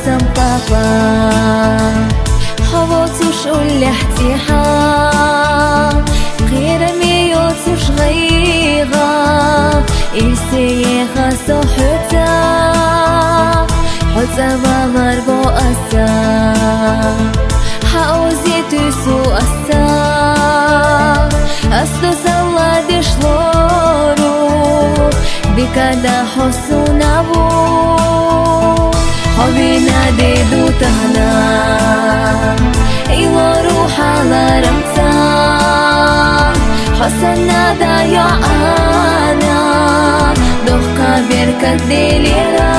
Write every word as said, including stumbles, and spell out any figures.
Цампапа, хьо воцуш уллехь тӀехьа, кхераме йоцуш гӀайгӀа, ирсе еха со хьоьца, хьо цӀа валарго аса, хьан озе туьйсу аса, ас досалла деш лору, дикада хьо суна ву, хьо вина де ду тахана, илору хьаларамца, хьо санна да йоӀана, дохка беркат делера,